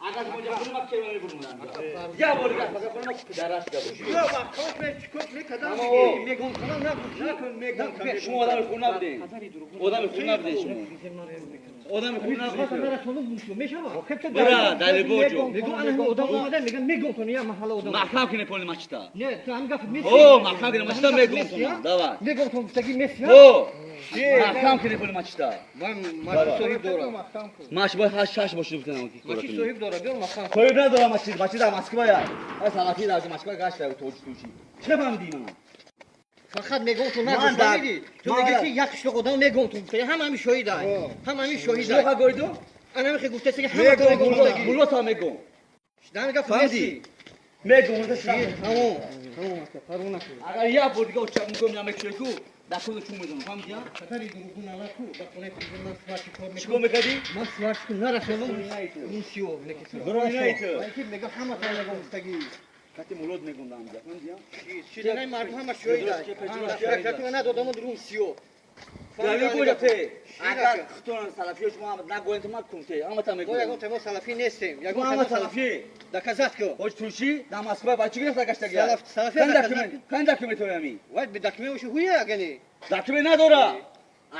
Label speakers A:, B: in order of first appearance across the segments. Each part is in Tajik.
A: Агар мо ҷа хунма ке мебурмам. Я бор дигар фақат хунма дараш да бош.
B: Мегон кунам
A: накун, мегон. Шумо одами хун набудед. Одами хун набудед шумо. Одами хун набудед.
B: Мешава.
A: Бара, Далибоҷо.
B: Мегон ана одам омада меган мегон кун я маҳалла одам.
A: Маҳкам кине поли мачта.
B: Не, ту ҳам гап меси.
A: О, маҳкам кине мачта мегон кунам. Давай.
B: Мегон кун гуфтаги меси.
A: О, маҳкам кине поли мачта.
B: Ман маши соҳиб дорам.
A: Маш бояд ҳашт шаш боши гуфтам ки.
B: Маши соҳиб дорам, биёр маҳкам.
A: Соҳиб надорам мачид, мачид дар Москва я. Ай салафи дар Москва гашта тоҷ тучи. Чӣ фаҳмидӣ ман?
B: Фақат мегон ту
A: Ман
B: нагуфт,
A: дар-
B: фаҳмидӣ? Ту
A: ман
B: мегӣ
A: дар-
B: ки як қишлоқ одам мегон ту гуфта, ҳама ҳамин шоҳида. Ҳама ҳамин шоҳида.
A: Шуха гойду?
B: Ана мехе гуфтаси ки ҳама то мегон гуфтаги.
A: Мулло та мегон.
B: Дам гап
A: Фаҳмидӣ?
B: меси.
A: Мегон та
B: Тамом. Тамом ака, парво накун.
A: Агар як бор дига оча мегӯм намекшои ку, дар куну чун медонам, фаҳмидӣ?
B: Хатари дуруғу налаку, дар хонаи худам ман сварчи кор
A: Чӣ кор
B: мекунам.
A: мекардӣ?
B: Ман сварчи нарасонам. Ин сиё некиса.
A: Дуруғ.
B: Балки мегам ҳама то мегон гуфтаги.
A: Кати муллот мегон дар ҳамҷа, фаҳмидӣ?
B: Чизанаи мардум ҳама шоҳида. Прокуратура надодам рум сиё.
A: Далибоҷа те. Агар хутон салафиё шумо нагӯем то ман кун те, ҳама та
B: Мо
A: мегӯем.
B: ягон темо салафӣ нестем. Ягон
A: Ягон ҳама
B: темо салафӣ.
A: салафӣ.
B: Доказать ку.
A: Ҳоҷ Турши дар Москва ба чӣ гирифта гаштагия?
B: Салафӣ
A: Кан
B: доказать
A: документ, кан документ ҳоями?
B: Вай бе документ ошу ҳуя агани.
A: Документ надора.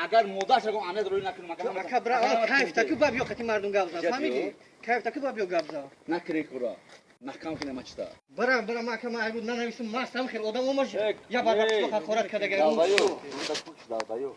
A: Агар модарш ягон амният рӯй накунам, агар ҳама
B: Ака бра, кайф таку ба биё қати мардум гап зан.
A: Ҷа
B: Фаҳмидӣ?
A: биё.
B: Кайф таку ба биё гап зан.
A: Накунӣ кура. Маҳкам кунем мачта.
B: Бара, бара, ма ака ма айгу нанависум мастам хел одам омаш. Я бар вақт хақорат кардага.
A: Далбаё, далбаё.